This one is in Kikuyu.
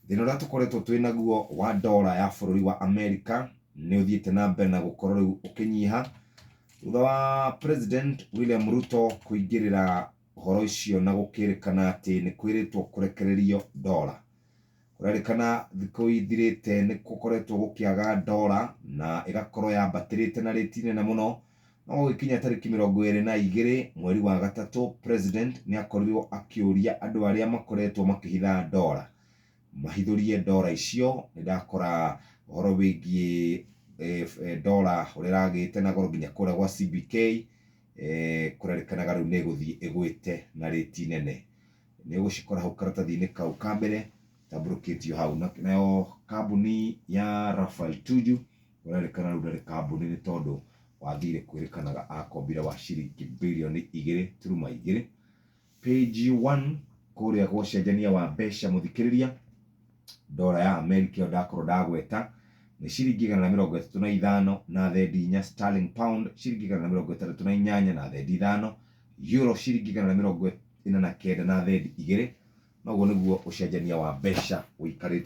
Thĩna ũrĩa tũkoretwo twĩ naguo wa ndora ya bũrũri wa Amerika nĩ ũthiĩte na mbere na gũkorwo rĩu ũkĩnyiha thutha wa President William Ruto kũingĩrĩra ũhoro ũcio na gũkĩrĩkana atĩ nĩ kwĩrĩtwo kũrekererio ndora. Kũrerĩkana thikũ ithirĩte nĩ gũkoretwo gũkĩaga ndora na ĩgakorwo yambatĩrĩte na rĩti nene mũno. No gũgĩkinya tarĩki 22 mweri wa gatatũ, President nĩ akorirwo akĩũria andũ arĩa makoretwo makĩhitha ndora mahithũrie ndora icio. Nĩ ndakora ũhoro wĩgiĩ ndora ũrĩa ĩragĩte na goro nginya kũrĩa gwa CBK, kũrerĩkanaga rĩu nĩ ĩgũthiĩ ĩgwĩte na rĩti nene. Nĩ ũgũcikora hau karatathi-inĩ kau ka mbere tambũrũkĩtio hau. Nayo kambuni ya Raphael Tuju ũrerĩkana rĩu ndarĩ kambuni nĩ tondũ wa thirĩ kwĩrĩkanaga akombire wa ciringi birioni 2.2. Page 1 kũrĩa gwa ũcenjania wa mbeca mũthikĩrĩria, ndora ya Amerika ĩyo ndakorwo ndagweta nĩ ciringi 135.4, sterling pound ciringi 168.5, euro ciringi 149.2. Noguo nĩguo ũcenjania wa mbeca ũikarĩte.